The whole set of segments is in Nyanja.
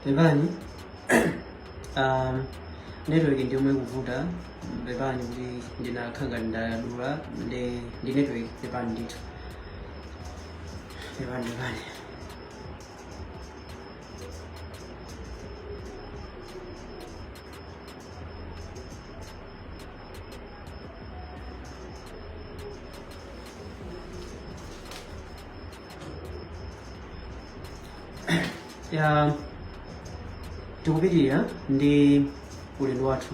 Pepani, network ndi yomwe ikuvuta. Pepani kuti ndinakhala ngati ndadula ndi network. Pepani ndithu, pepani, pepani. Ya, tikupitirira ndi ulendo wathu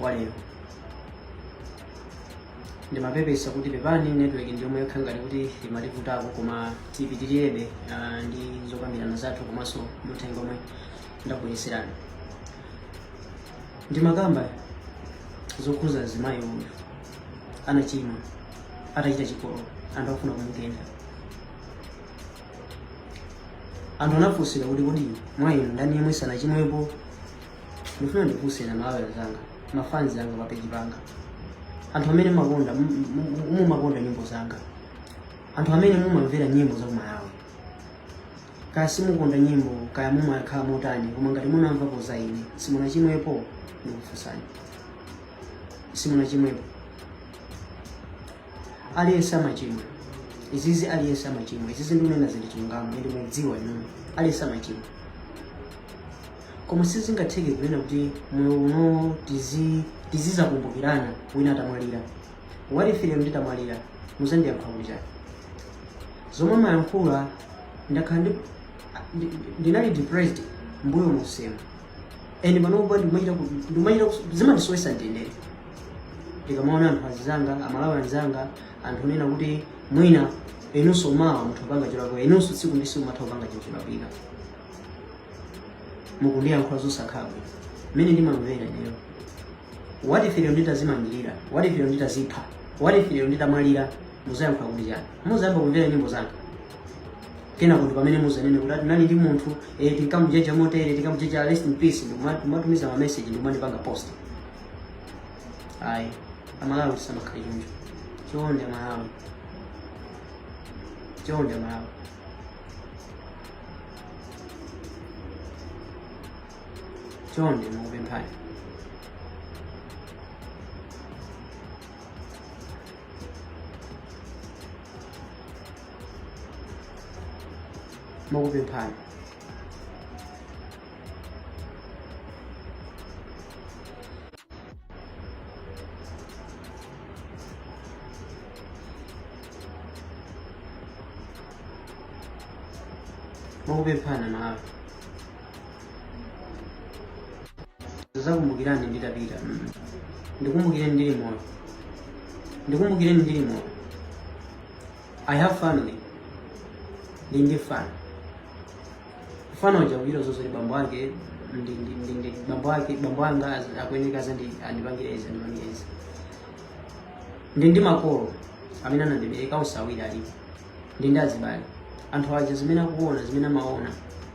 wa lero. Ndimapepesa kuti pepani, network ndi yomwe yakhala ngati kuti imativutako, koma tipitirirabe ndi zokambirana zathu komanso ndi uthenga omwe ndakubweretserani. Ndimakamba zokhuza mzimayi uyu anachimwa atachita chigololo, anthu akufuna kumugenda. Anthu anafunsira kuti kodi mwa inu ndani yemwe sanachimwepo? Ndifuna ndifunse Amalawi anzanga, mafanzi anga pa page panga, anthu amene mumakonda nyimbo zanga, anthu amene mumamvera nyimbo za kumalawi, kaya simukonda nyimbo, kaya mumakhala motani, koma ngati munamvapo za ine, simunachimwepo? Ndikufunsani, simunachimwepo? Aliyense amachimwa. Izizi aliyense amachimwa. Izizi ndikunena zili chilungamo, ende mukudziwa inuyo, aliyense amachimwa. Koma sizingatheke kunena kuti moyo uno tizizakumbukirana wina atamwalira. What if lero nditamwalira, muzandiyankhula kuti chani? Zomwe mayankhula, ndakhala ndinali depressed mbuyo monsemu, and panopa ndimachita zimandisowesa mtendere ndikamaona anthu azizanga, Amalawi anzanga, anthu onena kuti mwina inunso mawa mutha kupanga cholakwika, inunso tsiku ndi tsiku matha kupanga chinthu cholakwika, mukundiyankhula zosakhala bwino mmene ndimamvera ineyo. What if lero nditazimangirira? What if lero nditazipha? What if lero nditamwalira? Muzayankhula kuti chani? Muzayamba kumvera nyimbo zanga, kenako ndi pamene muzanene kuti tinali ndi munthu, tinkamujeja motere, tinkamujeja, rest in peace, ndikumatumiza ma message, ndikumandipanga post. Ayi, Amalawi, tisamakhale choncho. Chonde Amalawi, chonde Amalawi. Chonde mukupemphani. Mukupemphani. Mukupemphani Amalawi. Zakumbukirani nditapita. Ndikumbukireni ndili moyo, ndikumbukireni ndili moyo. I have family, ndi ndi fana, mfana uja kuchita zozoti bambo ake ndi bambo ake, bambo anga akuyeneka andipangire izi, andipangire izi. Ndi makolo amene anandibereka, onse awiri alipo. Ndi azibale. Anthu aja zimene akuona, zimene amaona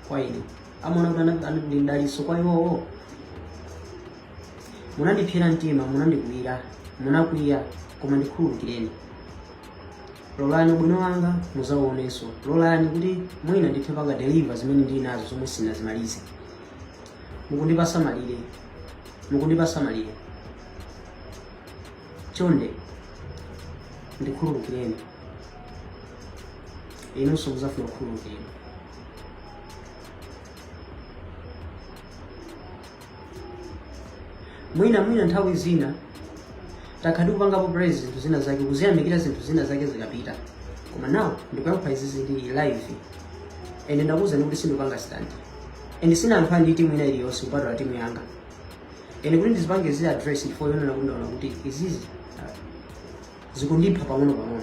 kwa ine, amaona kuti ndi mdalitso kwa iwowo. Munandipsera mtima, munandikwiyira, munakwiya, koma ndikhululukireni. Lolani ubwino wanga muzauonenso. Lolani kuti mwina ndithe panga deliver zimene ndili nazo zomwe sinazimalize. Mukundipasa malire, mukundipasa malire. Chonde ndikhululukireni, inunso muzafuna kukhululukireni. Mwina nthawi zina takhala tikupangapo praise zinthu zina zake, kuziyamikira zinthu zina zake zikapita. Koma now ndikuyankhula izi zili live, and ndakuwuzani kuti sindikupanga stand, and sinayankhula ndi timu ina iliyonse kupatula timu yanga. And kuti ndizipange zi address before yonena kuti ndaona kuti izizi zikundipha pang'ono pang'ono,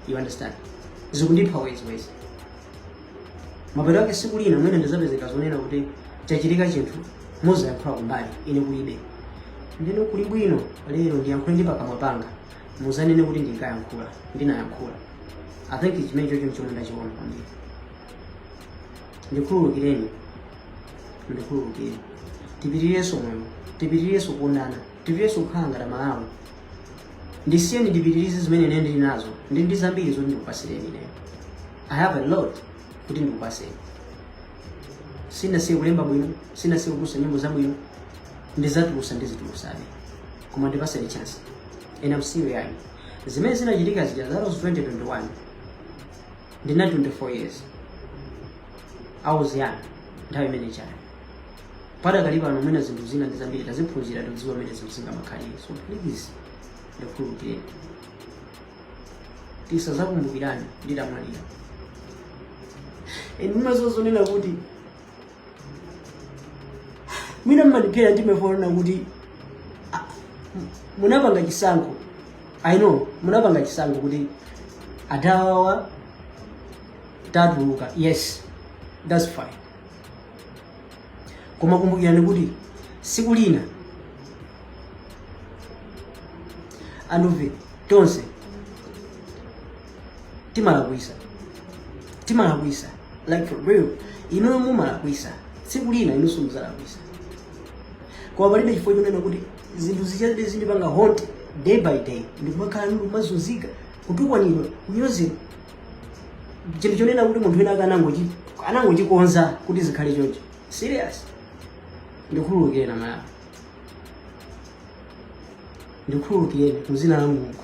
you understand? Zikundipha wezi wezi. Mapeto ake siku lina mwina ndizapezeka zonena kuti chachitika chinthu, muzayankhula kumbali ine kulibe. Ndino kuli bwino lero ndiyankhule ndi pakamwa panga, muzanene kuti ndinkayankhula, ndinayankhula. I think chimene chocho chomwe ndachiona kwambiri. Ndikhululukireni, ndikhululukireni. Tipitirirenso moyo, tipitirirenso kuonana, tipitirirenso kukhala ngati Amalawi. Ndisiyeni ndipitirize zimene ine ndili nazo. Ndi zambiri zoti ndikupasireni ineyo. I have a lot kuti ndikupaseni. Sindinasiye kulemba bwino, sindinasiye kutulusa nyimbo zabwino. Ndizatulusa, ndizitulusabe, koma ndipaseni chance. And I'm still young. Zimene zinachitika zija, that was 2021, ndinali 24 years. I was young nthawi imene ichayo. Padakali pano mwina zinthu zina ndi zambiri taziphunzira, tikudziwa mmene zinthu zingamakhalire. So please, ndikhululukireni, tisazakumbukirani nditamwalira. And ndimazozonena kuti mwina mmandiphera ndimefona kuti ah, munapanga chisankho. I know munapanga chisankho kuti adawawa tatuluka. Yes, that's fine, koma kumbukirani kuti siku lina anthufe tonse timalakwisa, timalakwisa like for real. Inuyo mumalakwisa, tsiku lina inunso muzalakwisa, koma palibe chifukwa chonena kuti zinthu zichade zindipanga haunt day by day, ndikumakhala ndikumazunzika, kutukwanidwa, kunyozedwa, chinthu chonena kuti munthu wina anangochikonza kuti zikhale choncho. Serious, ndikhululukireni Amalawi, ndikhululukireni muzina la Mulungu.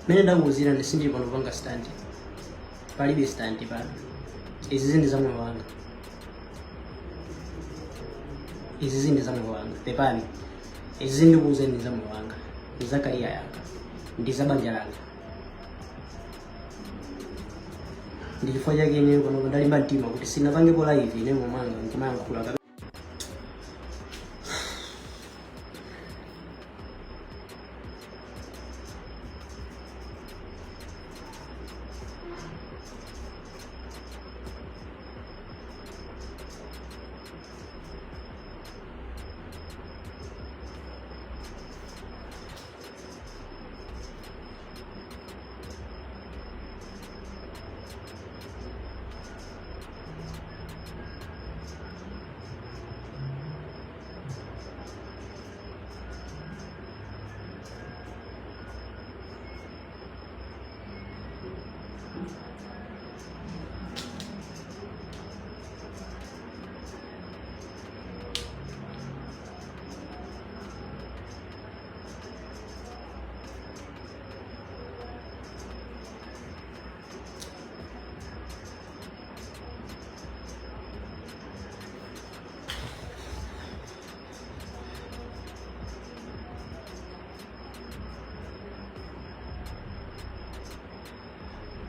Mene ndakuwuzira, ndi sindili pano panga stunt, palibe stunt pano. Izi ndi za moyo wanga, izi ndi za moyo wanga. Pepani, izi ndikuwuzeni ndi za moyo wanga, ndi za career yanga, ndi za banja langa. Ndi chifukwa chake ine pano ndalimba mtima kuti sinapangepo live ine momwanga nkumayankhula.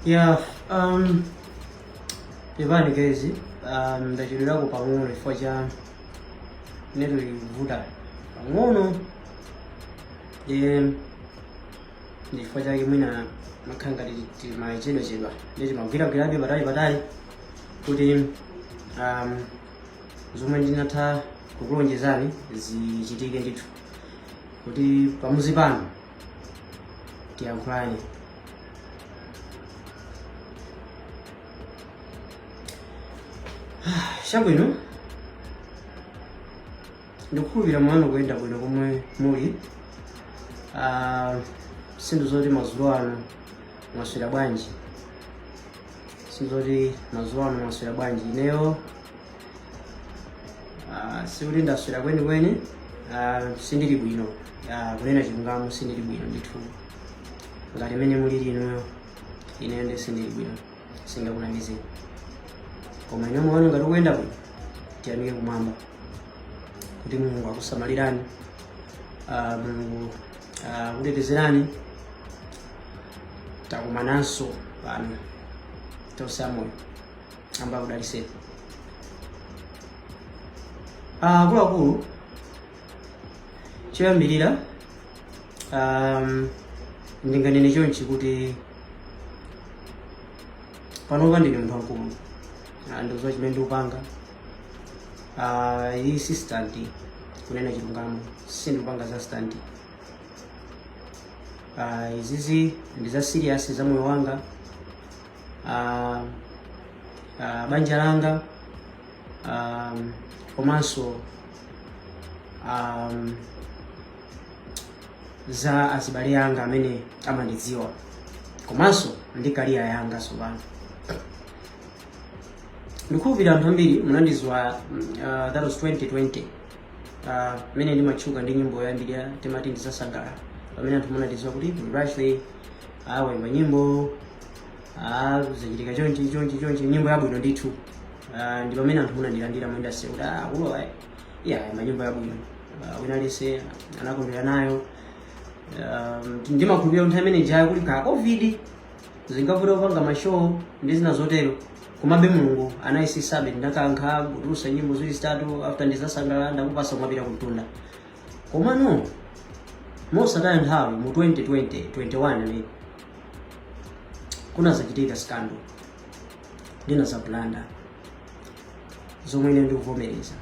Yeah, pepani guys, ndachedwerako pang'ono chifukwa cha network ikuvuta pang'ono. Ndi chifukwa chake mwina makhala ngati timachedwachedwa, ndi timagwiragwirabe patali patali kuti zomwe ndinatha kukulonjezani zichitike ndithu, kuti pamuzi pano tiyankhulane. Chabwino, ndikukhulupirira mwanu kuyenda bwino komwe muli. Sinthu zoti madzulo ano mwaswera bwanji, sinthu zoti madzulo ano mwaswera bwanji. Ineyo sikuti ndaswera kwenikweni, sindili bwino. Kunena chilungamo, sindili bwino ndithu. Ngati mene mulili inuyo, ineyo ndi sindili bwino, singakunamizeni. Koma ineyo muone ngati ukuyenda bwino, tiyamike kumwamba kuti Mulungu akusamalirani, Mulungu akutetezerani. Takumananso pano tonse amoyo, Ambuye akudalitseni. Akuluakulu, choyambirira ndinganene chonchi kuti panopa ndine munthu wamkulu. Ndikudziwa chimene ndikupanga. Iyi si stunt, kunena chilungamo sindikupanga za stunt. Izizi ndi za serious, za moyo wanga, banja langa, Komanso za azibale anga amene amandidziwa komanso ndi career yanga. Tsopano ndikukhulupirira anthu ambiri munandidziwa, that was 2020, mmene ndimatchuka ndi nyimbo yoyambirira timati "Ndizasangalala", pamene anthu munandidziwa kuti Rashley waimba nyimbo, zachitika chonchi chonchi chonchi, nyimbo yabwino ndithu. Ndi pamene anthu munandilandira mu industry kuti kulo yeah, ayimba nyimbo yabwino. Wina aliyense anakondwera nayo. Ndimakhulupirira nthawi imene ija kuli ka COVID, zingavuta kupanga ma show ndi zina zotero, komabe Mulungu anayisisabe. Ndinakankha kutulusa nyimbo ziwiri zitatu after "Ndizasangalala", "Ndakupasa", "Kumapita Kumtunda". Komano mosataya nthawi, mu 2020 21 amene kunazachitika scandal, ndinazablanda, zomwe ine ndikuvomereza,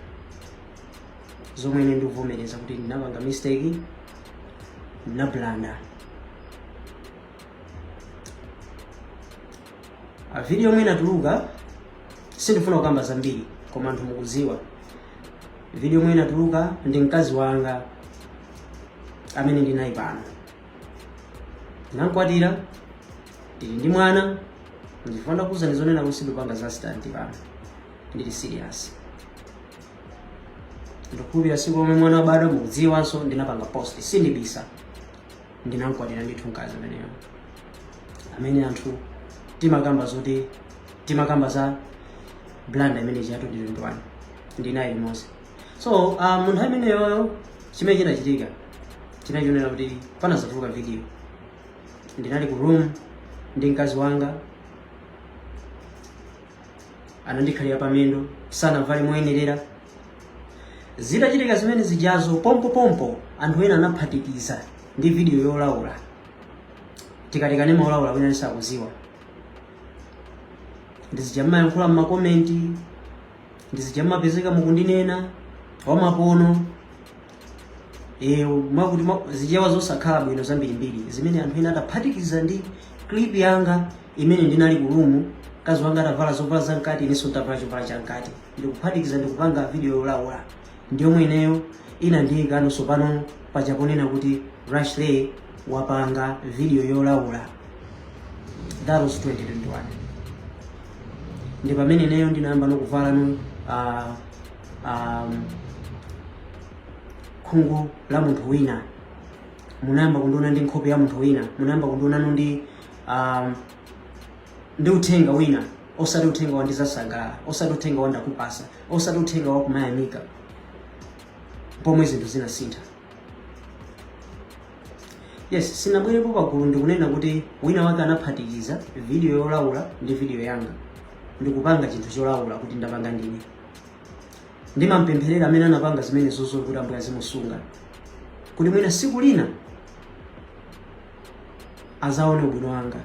zomwe ine ndikuvomereza kuti ndinapanga mistake, ndinablanda. A video yomwe inatuluka, sindifuna kukamba zambiri, koma anthu mukudziwa video yomwe inatuluka ndi mkazi wanga amene ndinayi pano. Ndinamkwatira, ndili ndi mwana. Ndifuna kuwuzani zonena kuti sindipanga za stunt pano, ndili serious. Ndikukhulupirira siku lomwe mwana wabadwa mukudziwanso, ndinapanga post, sindibisa, ndinamkwatira ndithu mkazi ameneyo amene anthu timakamba zoti timakamba za blunder imene ya 2021. Ndinayi limodzi. So mu nthawi imeneyoyo chimene chinachitika chinachionera kuti panazatuluka video. Ndinali ku room ndi mkazi wanga, anandikhalira pamendo, sanavale moyenerera. Zitachitika zimene zijazo, pompo pompo anthu ena anaphatikiza ndi video yolaula. Tikati kanema olaula, wina sakuziwa, ndizija mmayankhula mma comment, ndizija mmapezeka mukundinena wamapono, mwakuti zichewa zosakhala bwino zambirimbiri zimene anthu ena adaphatikiza ndi clip yanga imene ndinali ku room, mkazi wanga atavala zovala zamkati, inenso nditavala chovala chamkati, ndikuphatikiza ndikupanga video yolaula. Ndiyomwe ineyo inandiyikano pano paja ponena kuti Rashley wapanga video yolaula. That was 2021. Ndi pamene ineyo ndinayamba nokuvala no khungu la munthu wina. Munayamba kundiona ndi nkhope ya munthu wina, munayamba kundionano ndi uthenga wina, osati uthenga wa "Ndizasangalala", osati uthenga wa "Ndakupasa", osati uthenga wa "Kumayamika". Pomwe zinthu zinasintha. Yes, sinabwerepo pagulu ndikunena kuti wina wake anaphatikiza video yolaula ndi video yanga ndikupanga chinthu cholaula kuti ndapanga ndine. Ndimampempherera amene anapanga zimene zozo kuti Ambuye azimusunga, kuti mwina siku lina azaone ubwino wanga,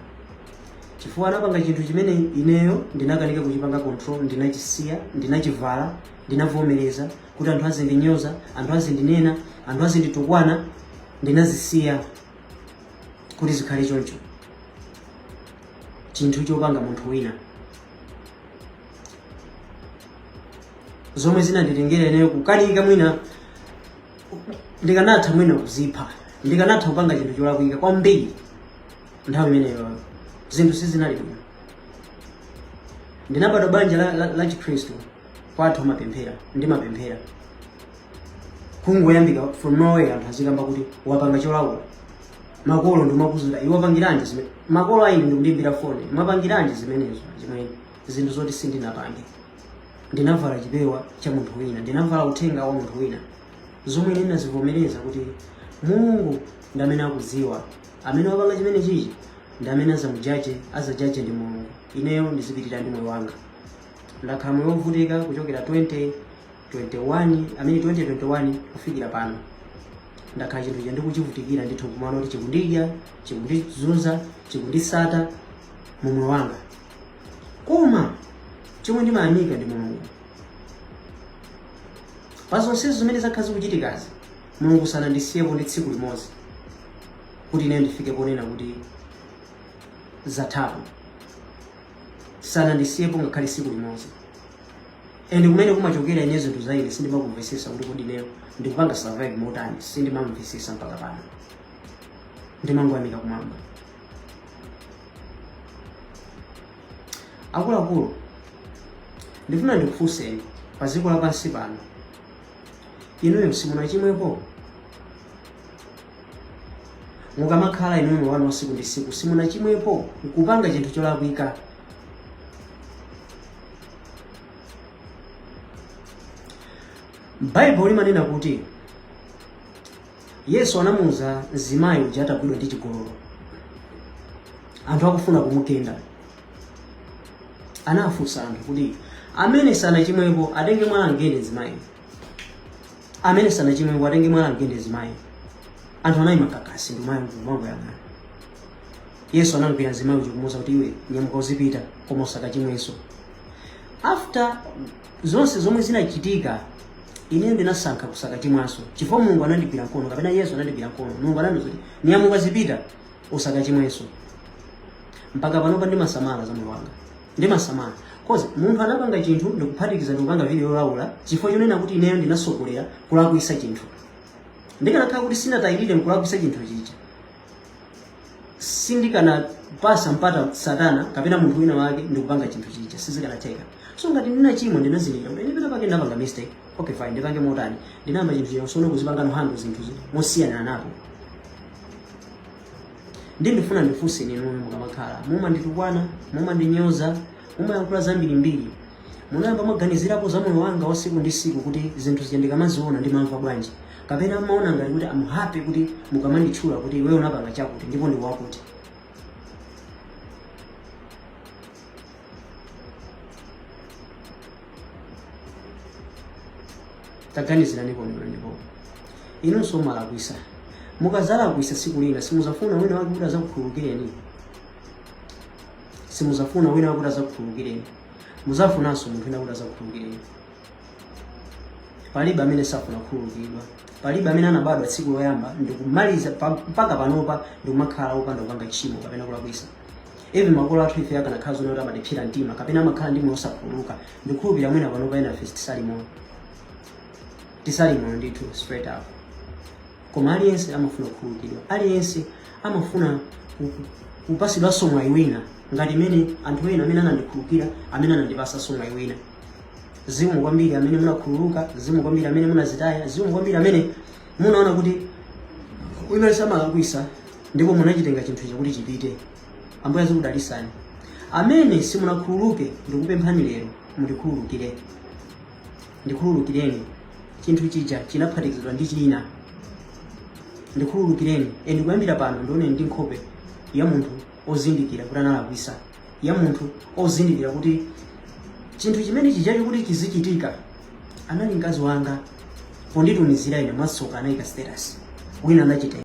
chifukwa anapanga chinthu chimene ineyo ndinakanika kuchipanga control. Ndinachisiya, ndinachivala, ndinavomereza kuti anthu azindinyoza, anthu azindinena, anthu azinditukwana. Ndinazisiya kuti zikhale choncho, chinthu chopanga munthu wina, zomwe zinanditengera ineyo kukanika. Mwina ndikanatha mwina kuzipha, ndikanatha kupanga chinthu cholakwika kwambiri nthawi imeneyo. Zinthu sizinali bwino. Ndinabadwa banja la Chikhristu, kwathu amapemphera, ndimapemphera. Kungoyambika from nowhere anthu azikamba kuti wapanga cholawula, makolo ndimakuzuta, iwe wapangiranji zimene? Makolo ayi, ndikundimbira foni, mwapangiranji zimenezo chimwene? Zinthu zoti sindinapange. Ndinavala chipewa cha munthu wina, ndinavala uthenga wa munthu wina, zomwe ine ndinazivomereza kuti Mulungu ndi amene akudziwa. Amene wapanga chimene chichi ndi amene azamujaje, azajaje ndi Mulungu. Ineyo ndizipitira ndi moyo wanga. Ndakhala moyo wovutika kuchokera 2021, amene 2021 kufikira pano. Ndakhala chinthu cha ndikuchivutikira ndithu, kumaona kuti chikundidya, chikundizunza, chikundisata mu moyo wanga. Koma chomwe ndimayamika ndi Mulungu pa zonsezo zimene zakhala zikuchitikazi. Mulungu sanandisiyepo ndi tsiku limodzi kuti ine ndifike ponena kuti zathapo. Sanandisiyepo ngakhale tsiku limodzi. And kumene kumachokera ine zinthu za ine sindimakumvesesa kuti kodi ineyo ndikupanga survive motani, sindimamvesesa mpaka pano, ndimangoyamika kumwamba. Akuluakulu, ndifuna ndikufunseni, pa dziko lapansi pano inuyo simunachimwepo? Mukamakhala inuyo moyo wanu wa siku ndi siku simunachimwepo nkupanga chinthu cholakwika? Baibulo limanena kuti Yesu anamuuza mzimayi uja atagwidwa ndi chigololo, anthu akufuna kumugenda, anafunsa anthu kuti amene sanachimwepo atenge mwala amgende mzimayi, amene sanachimwepo atenge mwala amgende mzimayi. Anthu anayima kakasi ndi kumangoyang'ana. Yesu anamgwira mzimayi uja kumuuza kuti iwe nyamuka uzipita, koma usakachimwenso. After zonse zomwe zinachitika, ineyo ndinasankha kusakachimwanso chifukwa Mulungu anandigwira mkono, kapena Yesu anandigwira mkono. Mulungu anandiuza kuti nyamuka zipita, usakachimwenso. Mpaka panopa ndimasamala za moyo wanga, ndimasamala cause munthu anapanga chinthu ndikuphatikiza ndikupanga video yolaula chifukwa chonena kuti ineyo ndinasogolera kulakwisa chinthu. Ndikanakhala kuti sinatayirire nkulakwisa chinthu chija, sindikanapasa mpata satana kapena munthu wina wake ndikupanga chinthu chija, sizikanatheka. So ngati ndinachimwa, ndinazindikira kuti ine pena pake ndinapanga mistake, okay fine, ndipange motani? Ndinayamba chinthu chija sono kuzipanga no handle zinthuzi mosiyana napo. Ndi ndifuna ndifunse inuyo, mukamakhala mumanditukwana, mumandinyoza, mumayankhula zambirimbiri, munayamba mwaganizirapo za moyo wanga wa siku ndi siku kuti zinthu zija ndikamaziona ndimamva bwanji? Kapena mmaona ngati kuti I'm happy kuti mukamanditchula kuti iweyo unapanga chakuti ndipo ndi wakuti? Taganiziranipo ndipo inunso mumalakwisa. Mukazalakwisa siku lina, simuzafuna wina wake kuti azakukhululukireni? Simuzafuna wina wake kuti azakukhululukireni? Muzafunanso munthu wina kuti azakukhululukireni. Palibe amene safuna kukhululukidwa. Palibe amene anabadwa tsiku loyamba ndikumaliza mpaka panopa ndikumakhala wopanda kupanga tchimo kapena kulakwisa. Even makolo athu ife akanakhala zoona kuti amatipsera mtima kapena amakhala ndi moyo osakhululuka, ndikukhulupirira mwina panopa ena ife tisali moyo, tisali moyo ndithu, straight up. Koma aliyense amafuna kukhululukidwa, aliyense amafuna kupasidwanso mwayi wina ngati imene anthu ena amene anandikhululukira, amene anandipasanso mwayi wina. Zikomo kwambiri amene munakhululuka, zikomo kwambiri amene munazitaya, zikomo kwambiri amene munaona kuti wina samalakwisa ndipo munachitenga chinthu chakuti chipite. Ambuye azikudalisani. Amene simunakhululuke, ndikupemphani lero mundikhululukire, ndikhululukireni. Chinthu chija chinaphatikizidwa ndi china, ndikhululukireni. And kuyambira pano ndione ndi nkhope ya munthu ozindikira kuti analakwisa, ya munthu ozindikira kuti chinthu chimene chijacho kuti chizichitika anali mkazi wanga ponditumizira ine mwatsoka anayika status wina anachita.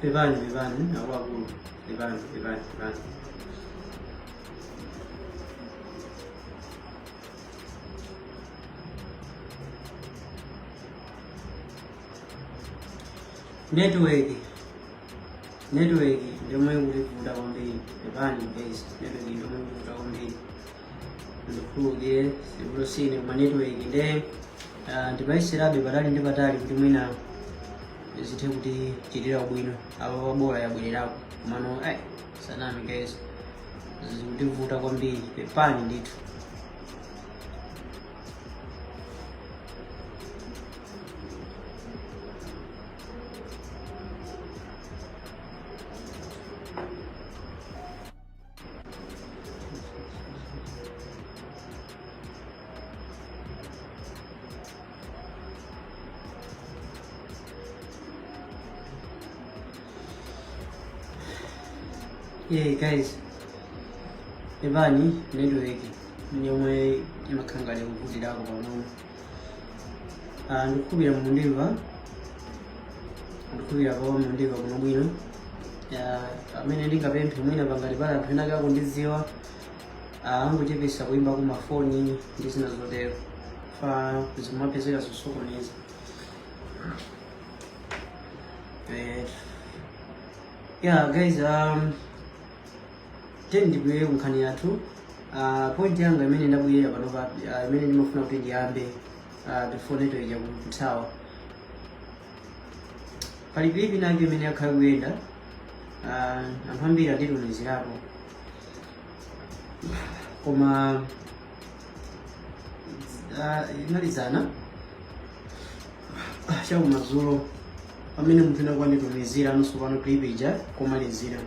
Pepani, pepani akuluakulu, pepani, pepani, pepani. Network, network ndiyomwe ikutivuta kwambiri. Pepani guys, network ndiyomwe ikutivuta kwambiri, ndikhululukire, sivuto sine koma network. Nde ndimayeserabe patali ndi patali kuti mwina zithe kutichitira ubwino. Apo pabola yabwererako, komano sanami guys, zikutivuta kwambiri, pepani ndithu. Yeah guys, pepani, network yomwe imakhala ngati kuvutirako pang'ono. Ah, ndikukhulupirira mundimva, ndikukhulupirira pawa mundimva kuno bwino. Amene ndingapemphe mwina pangati pali anthu ena akundidziwa, angochepesa kuimba ku mafoni ndi zina zotero, fa zimapezeka zosokoneza. Yeah guys, tiyeni ndibwerere ku nkhani yathu. Point yanga imene ndabwerera panopa, imene ndimafuna kuti ndiyambe before network yakuthawa, pali clip inake imene yakhala kuyenda. Anthu ambiri anditumizirapo, koma inali dzana chakumadzulo pamene munthu ena kwanditumizira anonso pano clip ija komalizira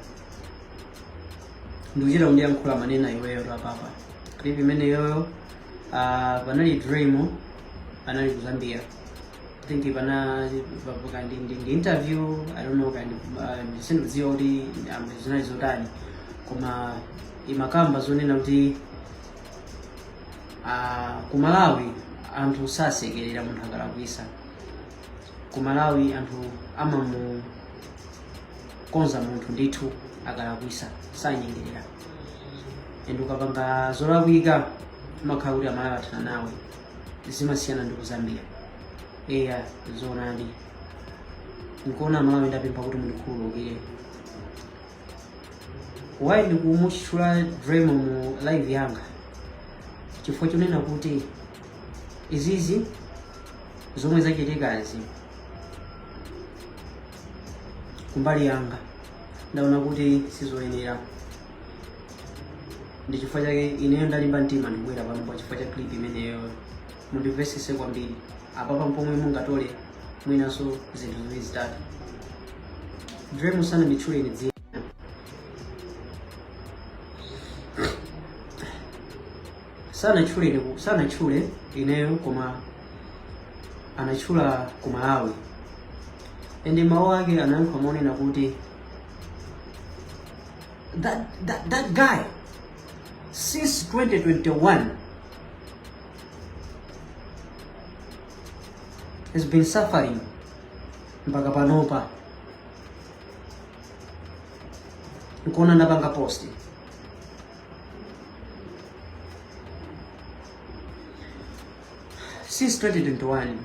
ndikuchita kundiyankhula manena iweyo apapa clip imeneyoyo. Panali Driemo anali ku Zambia, I think pana kandi ndi interview, I don't know, kandi sindikudziwa kuti zinali zotani, koma imakamba zonena kuti ku Malawi anthu sasekerera munthu akalakwisa. Ku Malawi anthu amamukonza munthu ndithu akalakwisa, sanyengerera, and ukapanga zolakwika umakhala kuti Amalawi athana nawe. Zimasiyana ndi ku Zambia. Eya, zoonadi, nkuona Amalawi ndapempha kuti mundikhululukire. Why ndikumutchula Driemo mu live yanga? Chifukwa chonena kuti izizi zomwe zachitikazi kumbali yanga ndaona kuti sizoyenera. Ndi chifukwa chake ineyo ndalimba mtima ndikubwera pano pa chifukwa cha clip imeneyo. Mundimvesese kwambiri apapa, pomwe mungatole mwinanso zinthu ziwiri zitatu. Driemo sananditchule ine dzina, sanatchule ine, sanatchule ineyo, koma anatchula ku Malawi, and mawu ake anayankhula monena kuti that guy since 2021 has been suffering mpaka panopa. Nkuona ndapanga post since 2021.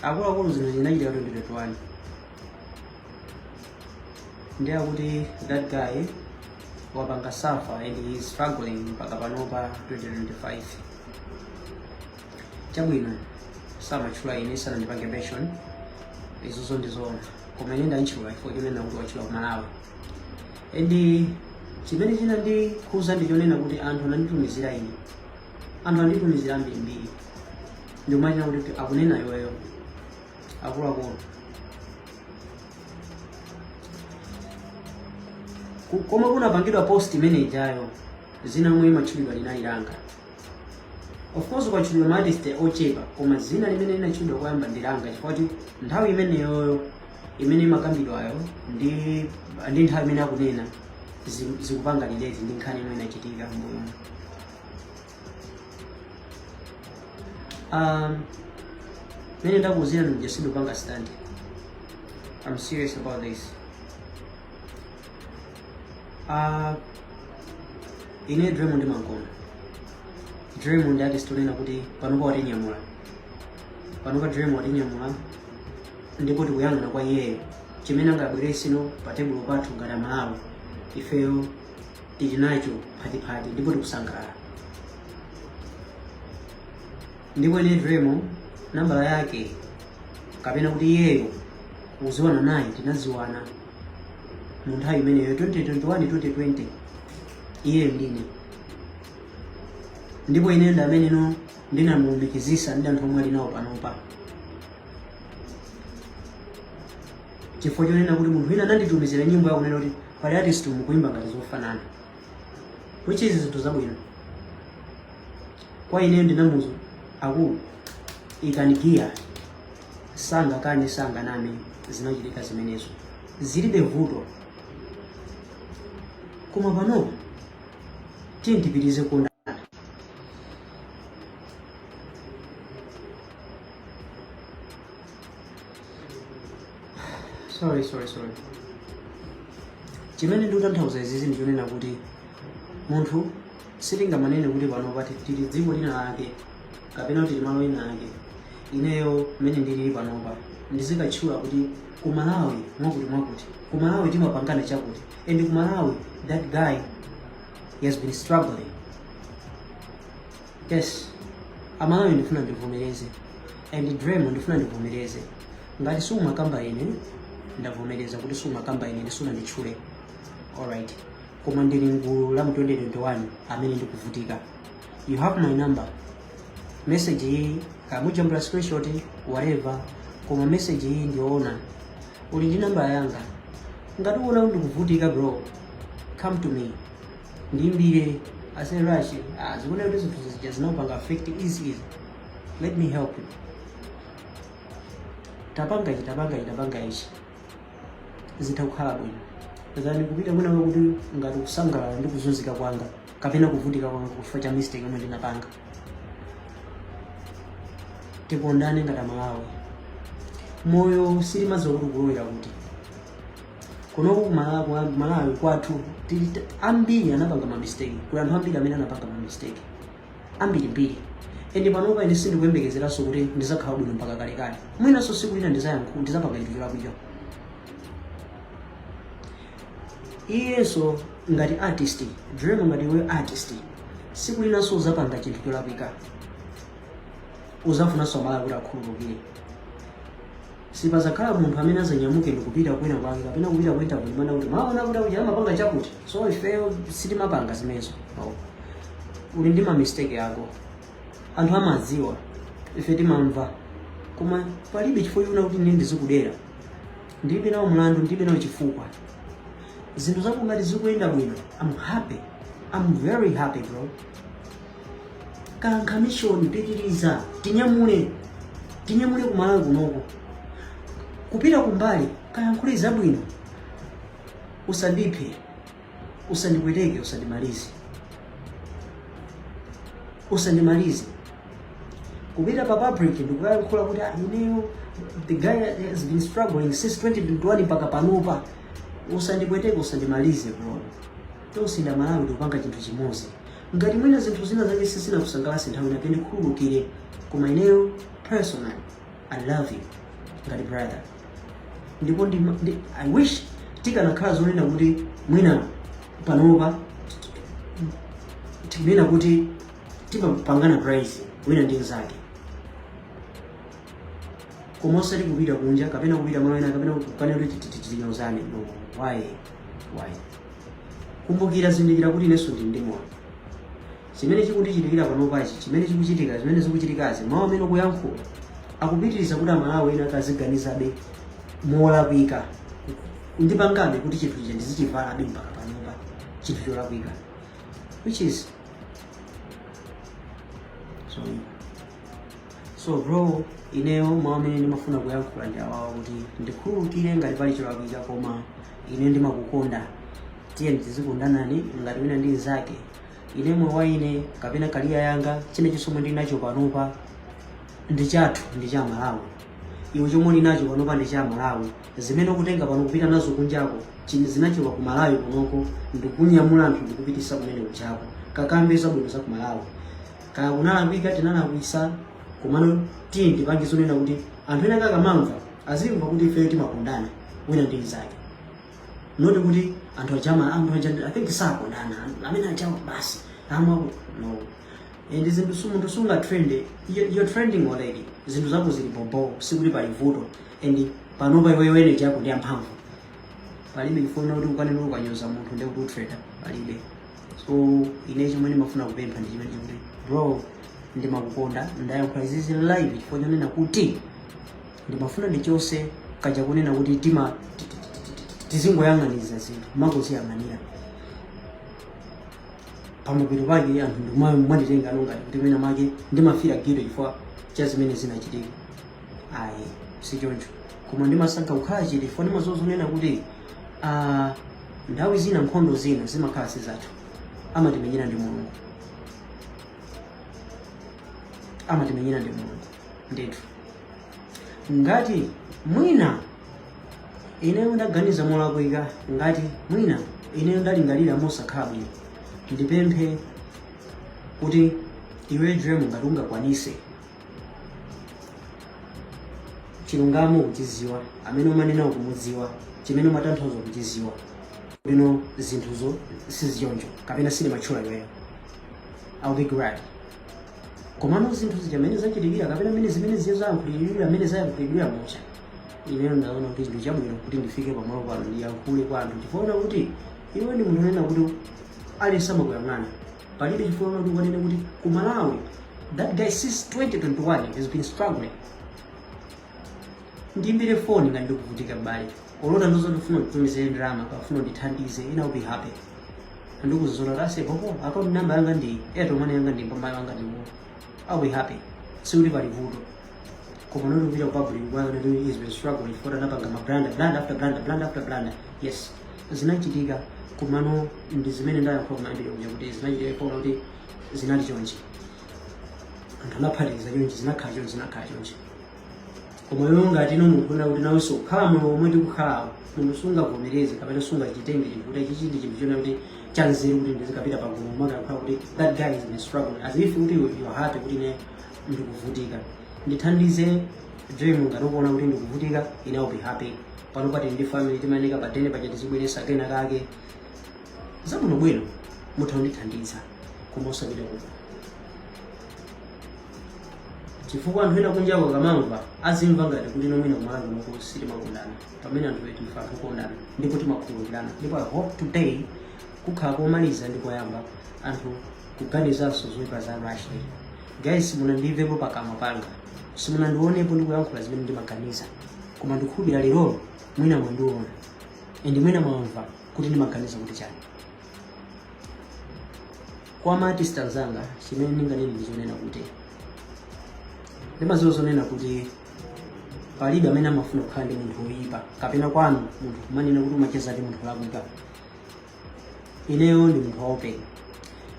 Akuluakulu, zinthu zinachitika 2021, ndiye akuti that guy wapanga suffer and he is struggling mpaka panopa 2025. Chabwino, samatchula ine, sanandipange mention, izozo ndizoona, koma ine ndantchula chifukwa chonena kuti watchula ku Malawi. And chimene chinandikhuza ndi chonena kuti anthu ananditumizira ine, anthu anditumizira ambirimbiri, ndikumachita kuti akunena iweyo. Akuluakulu, komwe kunapangidwa post imene ijayo, zina omwe imatchulidwa linali langa. Of course kwatchulidwa ma artist ochepa, koma zina limene linatchulidwa koyamba ndi langa, chifukwa kuti nthawi imeneyoyo imene imakambidwayo ndi nthawi imene akunena zikupanga relate ndi nkhani imene inachitika mbuyo. Mene ndakuuzira ndikuja, sindikupanga stand. I'm serious about this. Ine Driemo ndimankonda. Driemo ndi artist onena kuti panopa watinyamula, panopa Driemo watinyamula, ndipo tikuyang'ana kwa iyeyo chimene angabwereseno pa tebulo pathu ngati Amalawi. Ifeyo tili nacho phatiphati ndipo tikusangalala. Ndipo ine Driemo nambala yake, kapena kuti iyeyo kuziwana naye, tinaziwana mu nthawi imeneyo 2021 2020, iyeyo ndine. Ndipo ine ndi ameneno ndinamulumikizisa ndi anthu omwe ali nawo panopa, chifukwa chonena kuti munthu wina ananditumizira nyimbo yakunena kuti pali artist mukuimba ngati zofanana, which is zinthu zabwino kwa ineyo. Ndinamuuza akulu, ikani giya, sangakane, sanganame, zinachitika zimenezo, zilibe vuto. Koma panopa tiye tipitirize kukondana. Sorry, sorry, sorry. Chimene ndikutanthauza izizi ndichonena kuti munthu sitingamanene kuti panopa tili dziko lina lake kapena kuti tili malo ena ake. Ineyo mmene ndilili panopa ndizikatchula kuti ku Malawi mwakuti mwakuti, ku Malawi timapangana chakuti, and ku Malawi that guy, he has been struggling. Yes, Amalawi, ndifuna ndivomereze, and Driemo, ndifuna ndivomereze, ngati sumakamba ine, ndavomereza kuti sumakamba ine, ndisunanditchule, alright, koma ndili mgulu la mu 2021 amene ndikuvutika. You have my number. Message iyi kamujambula screenshot, whatever, koma message iyi ndiyoona. Uli ndi namba yanga. Ngati uona kuti ndikuvutika, bro, come to me, ndiimbire, ase Rashi, ah, zikuona kuti zinthu zija zinapanga affect easy easy, let me help you, tapanga ichi, tapanga ichi, tapanga ichi, zitha kukhala bwino than kupita mwina kuti ngati kusangalala ndi kuzunzika kwanga kapena kuvutika kwanga chifukwa cha mistake yomwe ndinapanga. Tikondane ngati Amalawi. Moyo sitimadziwa kuti kulowera kuti. Kunoko ku Malawi kwathu tili ambiri anapanga ma mistake. Kuli anthu ambiri amene anapanga ma mistake ambirimbiri, and panopa ine sindikuyembekezeranso kuti ndizakhala bwino mpaka kalekale. Mwinanso siku lina ndizayankhu ndizapanga chinthu cholakwika. Iyenso ngati artist Driemo, ngati iwe artist, siku linanso uzapanga chinthu cholakwika, uzafunanso Amalawi kuti akhululukire. Sipazakhala munthu amene azanyamuke ndikupita kwina kwake kapena kupita ku interview ndimanena kuti maona kuti akuja amapanga chakuti, so ifeyo sitimapanga zimenezo. No. Uli ndi ma mistake yako, anthu amadziwa, ife timamva, koma palibe chifukwa chofuna kuti ine ndizikudera. Ndilibe nawo mlandu, ndilibe nawo chifukwa. Zinthu zako ngati zikuyenda bwino, I'm happy, I'm very happy, bro. Kankha mission, pitiriza, tinyamule, tinyamule kumalawi kunoko kupita kumbali, kayankhule zabwino. Usandiphe, usandipweteke, usandimalize, usandimalize. Kupita pa public ndikuyankhula kuti, "Ah, ineyo the guy has been struggling since 2021 mpaka panopa." Usandipweteke, usandimalize, bro. Tonse ndi Amalawi, tikupanga chinthu chimodzi. Ngati mwina zinthu zina zake sizinakusangalatse nthawi inake, ndikhululukire, koma ineyo personally I love you ngati brother. Ndipo I wish tikanakhala zonena kuti mwina panopa tikunena kuti timapangana praise wina ndi nzake, koma osati kupita kunja kapena kupita malo ena kapena kukanena kuti tinyozane. No, why, why? Kumbukira, zindikira kuti inenso ndili ndi moyo. Chimene chikundichitikira panopachi, chimene chikuchitika, zimene zikuchitikazi, mawu amene ukuyankhula akupitiriza kuti Amalawi ena akaziganizabe molakwika, ndipangabe kuti chinthu chija ndizichivalabe mpaka panopa, chinthu cholakwika, which is zoyipa. So bro, ineyo mawu amene ndimafuna kuyankhula ndi awawa, kuti ndikhululukire ngati pali cholakwika, koma ine ndimakukonda. Tiye tizikondanani ngati wina ndi nzake. Ine moyo wa ine kapena career yanga, chine chomwe ndili nacho panopa ndi chathu, ndi cha Malawi. Iwe chomwe uli nacho panopa ndi cha Malawi. Zimene ukutenga pano kupita nazo kunjako zinachoka ku Malawi kunoko, ndikunyamula anthu ndikupitisa kumene kuchako, kakambe zabwino za ku Malawi. Kaya kunalakwika, tinalakwisa, komano tiye tipange zonena kuti anthu ena kakamamva azimva kuti ifeyo timakondana wina ndi nzake, not kuti anthu ajama, anthu aja I think sakondana, amene ajawa basi amwako. No. And zinthu munthu sunga trend. You're trending already, zinthu zako zili bobo, sikuti pali vuto, and panopa iweyo energy yako ndi yamphamvu. Palibe chifukwa kuti ukanena ukanyoza munthu ndi kuti utrenda, palibe. So ine chomwe ndimafuna kupempha ndi chimene chikuti, bro, ndimakukonda. Ndayankhula izizi live chifukwa chonena kuti ndimafuna ndichose kaja kunena kuti tima tizingoyang'aniza zinthu, mangoziyang'anira, pamapeto pake anthu ndimanditenga ano ngati kuti mwina make ndimafira guilty chifukwa cha zimene zinachitika. Ayi, si choncho, koma ndimasankha kukhala chete chifukwa ndimadziwa zonena kuti Nthawi zina nkhondo zina zimakhala si zathu, amatimenyera ndi Mulungu, amatimenyera ndi Mulungu ndithu. Ngati mwina ineyo ndaganiza molakwika, ngati mwina ineyo ndalingalira mosakhala bwino, ndipemphe kuti iwe Driemo, ngati ungakwanise, chilungamo ukuchiziwa, amene umanena ukumudziwa, chimene umatanthauza ukuchiziwa bwino, zinthuzo sizichoncho kapena sindimatchula iweyo, I'll be glad. Komano zinthu zija mmene zachitikira kapena mmene zimene ziya zayankhulidwira, mmene zayankhulidwira mucha, ineyo ndaona kuti ndi chabwino kuti ndifike pamalo pano ndiyankhule kwa anthu, chifukwa kuti iwe ndi munthu onena kuti aliyense amakuyang'ana. Palibe chifukwa kuti ukanene kuti ku Malawi that guy since 2021 has been struggling. Ndimbire foni ngati ndikuvutika, m'bale, olota ndizo ndifuna nditumizire ndalama, kafuna ndithandize, ine I'll be happy. Ndikuzola tase popo, account number yanga ndi Airtel Money yanga ndi mbamba yanga ndi, I'll be happy. Sikuti pali vuto, koma not kupita ku public kwa kuti he's been struggling for anapanga ma blunder, blunder after blunder, blunder after blunder. Yes, zinachitika, komano ndi zimene ndayankhula kumayambiriro kuja kuti zinachitika pona kuti zinali chonchi, anthu anaphatikiza chonchi, zinakhala chonchi, zinakhala chonchi. Koma iwe ngati ino munthu una kuti nawenso kukhala moyo omwe ndikukhalawo, munthu sungavomereze kapena sungachitenge chinthu kuti ichichi ndi chinthu chona kuti chanzeru kuti ndizikapita pagulu makayankhula kuti that guy has been struggling, as if kuti you are happy kuti ine ndikuvutika. Ndithandize, Driemo, ngati ukuona kuti ndikuvutika, ine I'll be happy. Pano pati ndi family, timayeneka padene paja tizibweresa kena kake zabwinobwino, mutha kundithandiza, koma usapite kuko, chifukwa anthu ena kunjako akamamva azimva ngati kuti nomwina kumalawi kunoko sitimakondana, pamene anthu etu ife anthu okondana ndipo timakhululukirana. Ndipo I hope today kukhala komaliza ndi koyamba anthu kuganizanso zoyipa za Rashley. Guys, simunandimvepo pakamwa panga, simunandionepo ndikuyankhula zimene ndimaganiza, koma ndikukhulupirira lerolo mwina mwandiona and mwina mwamva kuti ndimaganiza kuti chani. Kwa ma artist anzanga, chimene ndinganene ndi chonena kuti ndimadziwa zonena kuti palibe amene amafuna kukhala ndi munthu woyipa, kapena kwanu munthu kumanena kuti umacheza ndi munthu wolakwika. Ineyo ndi munthu wa open,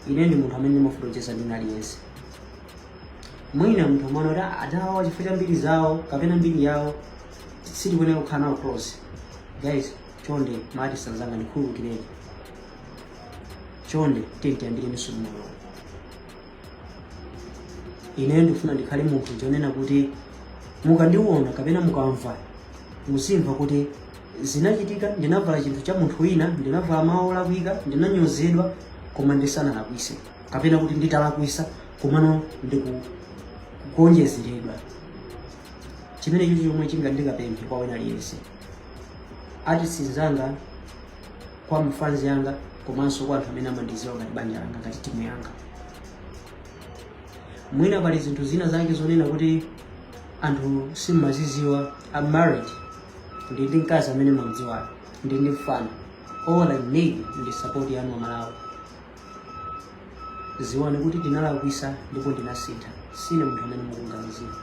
ine ndi munthu amene ndimafuna kucheza ndi aliyense. Mwina munthu amaona kuti adawa chifukwa cha mbiri zawo kapena mbiri yawo sitikuyenera kukhala nawo close. Guys, chonde, ma artist anzanga, ndikhululukireni chonde, tiyambireniso moyo. Ineyo ndikufuna ndikhale munthu chonena kuti mukandiona kapena mukamva, muzimva kuti zinachitika, ndinavala chinthu cha munthu wina, ndinavala mawu olakwika, ndinanyozedwa, koma ndisanalakwise, kapena kuti nditalakwisa, komano ndikugonjezeredwa. Chimene chicho chomwe chingandikapemphe kwa wina aliyense, artist nzanga, kwa ma fans yanga, komanso kwa anthu amene amandidziwa ngati banja langa, ngati timu yanga. Mwina pali zinthu zina zake zonena kuti anthu simmaziziwa. I'm married, ndi mkazi amene mamudziwayo, ndi mfana. All I need ndi support yanu Amalawi. Ziwani kuti ndinalakwisa ndipo ndinasintha, sine munthu amene mukunganizira.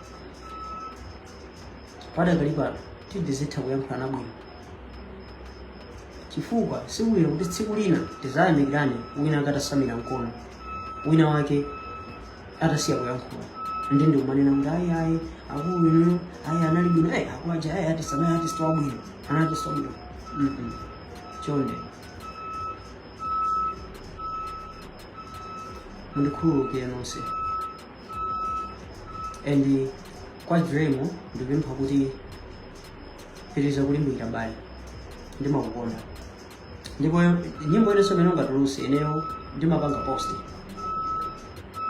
Padakali pano tizitha kuyankhulana bwino, chifukwa sikubwino kuti tsiku lina tizayamikirane wina akatasamira mkono, wina wake atasiya kuyankhula, ndi ndikumanena kuti ayi, ayi, akulu inuyo, ayi, anali bwino, ayi, akulu aja, ayi, artist amene artist wabwino, ana artist wabwino. Chonde mundikhululukire nonse. And kwa Driemo ndikupempha kuti pitiriza kulimbikira bale, ndimakukonda, ndipo nyimbo inenso imene ungatuluse ineyo ndimapanga post.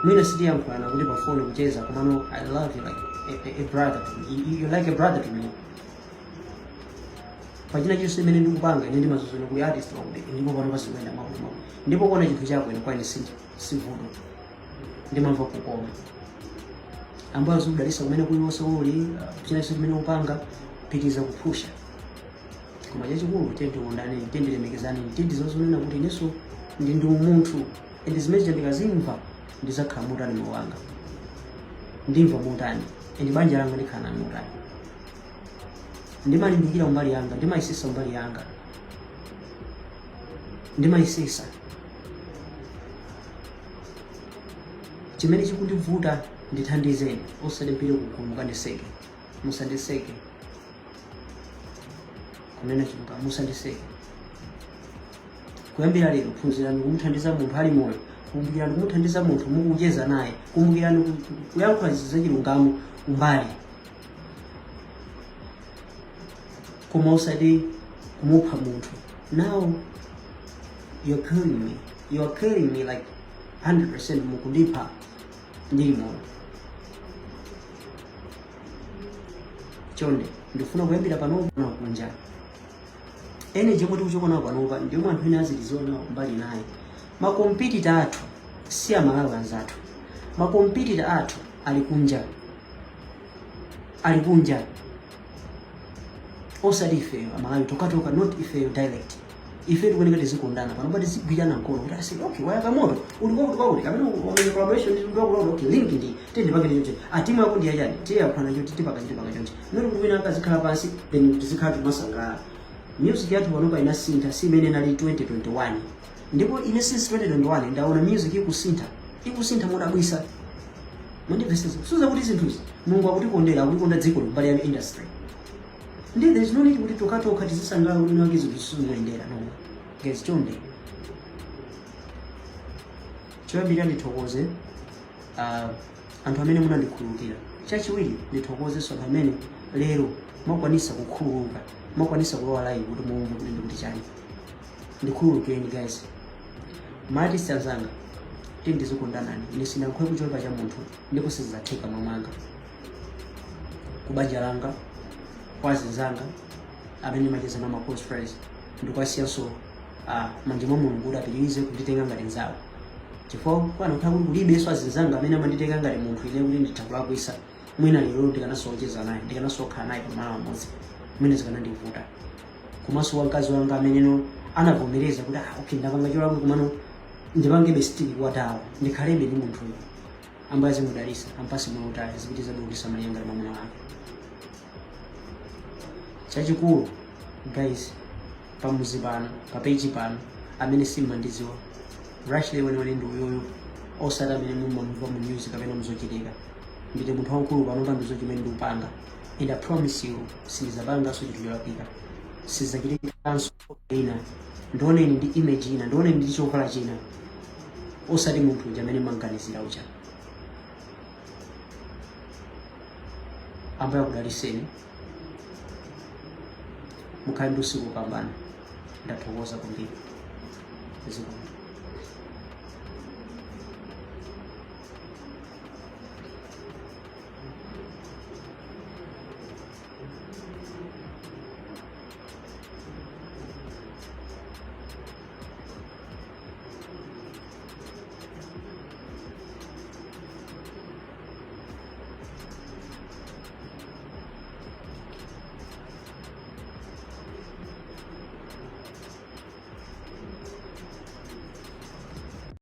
Mwina sitiyankhulana kuti pa phone kucheza, komano I love you like a brother to me. You like a brother to me. Pachina chilichonse imene ndikupanga, ine ndimazuzuna kuli artist wakuti, ndipo pano pazikuyenda mwakuti mwakuti, ndipo kuona chinthu chako ine kwa ine sivuto, ndimamva kukoma. Ambuye azikudalitsa kumene kuliwonse uli, china chilichonse chimene upanga, pitiriza kuphusha. Koma chachikulu, tiye tikondane, tiye tilemekezane, tiye tizozonena kuti inenso ndi umunthu, and zimene zija ndikazimva ndizakhala motani, moyo wanga ndimva motani, and banja langa ndikhala nalo motani. Ndimalimbikira umbali yanga, ndimayisisa umbali yanga. Ndimayesesa. Chimene chikundivuta, ndithandizeni, osati mpite kugulu mukandiseke. Musandiseke, kunena chilungamo, musandiseke. Kuyambira lero phunzirani kumuthandiza munthu ali moyo, kumbukirani kumuthandiza munthu mukucheza naye, kumbukirani kuyankhula zachilungamo umbali, koma osati kumupha munthu. Now you're killing me, you're killing me like 100%. Mukundipha ndili moyo. Chonde, ndifuna kuyambira panopa kunja energy yomwe tikuchoka nawo panopa ndiyomwe anthu ena azitiziwa nawo mbali naye. Ma competitor athu si Amalawi anzathu, ma competitor athu ali kunja, ali kunja, osati ifeyo Amalawi tokatoka, not ifeyo direct. Ife tikuoneka tizikondana panopa, tizigwirana mkono kuti ase, okay, wayaka moto uli kwakuti kwakuti, kapena wamenya collaboration ndi kwakuti, okay, link ndi tende pange chonchi, a timu yako ndi yachani, tiye yaphana chonchi, tipaka chiti chonchi, not kuti wina akazikhala pansi then tizikhala timasangalala. Music yathu panopa inasintha, si imene inali 2021. Ndipo ine since 2021 ndaona music ikusintha, ikusintha modabwisa. Mandimvesesa? Suza kuti zinthuzi Mulungu akutikondera, akutikonda dziko mbali ya industry. Ndi there is no need kuti tokatoka tizisangalala kuti wake zinthu sizimayendera. No guys, chonde, choyambirira ndithokoze anthu amene munandikhululukira. Chachiwiri, ndithokozenso anthu amene lero mwakwanisa kukhululuka, mwakwanisa kulowa live kuti mumve kuti ndikuti chani. Ndikhululukireni guys, ma artist anzanga, tiyeni tizikondanani. Ine sinankhoe kuchoka cha munthu ndipo sizidzatheka mwamwanga, kubanja langa, kwa azinzanga amene ndimacheza nawo, ma close friends, ndikuwasiyanso manja mwa Mulungu kuti apitirize kunditenga ngati nzawo, chifukwa panokhala kuti kulibenso azinzanga amene amanditenga ngati munthu ine kuti nditha kulakwisa, mwina lero ndikanasocheza naye, ndikanasokhala naye pamalo amodzi, mwina zikanandivuta. Komanso wamkazi wanga ameneno anavomereza kuti, ah, okay, ndapanga cholakwa, komano ndipangebe stick kwatawo, ndikhalebe ndi munthuyo. Ambuye azimudalisa, ampase moyo utali, azipitiza kundisamalira ngati mwamuna wake. Chachikulu guys, pamuzi pano, pa page pano, amene simmandidziwa, Rashley weniweni ndi uyuyu, osati amene mumamva mu news kapena muzochitika. Ndine munthu wamkulu panopa, ndizo chimene ndikupanga, and I promise you sindizapanganso chinthu cholakwika, sizachitikanso ina. Ndioneni ndi image ina, ndioneni ndi chovala china, osati munthu uja amene mmanganizira uja. Ambuye akudaliseni, mukhale ndi usiku wopambana. Ndathokoza kwambiri. Zikomo.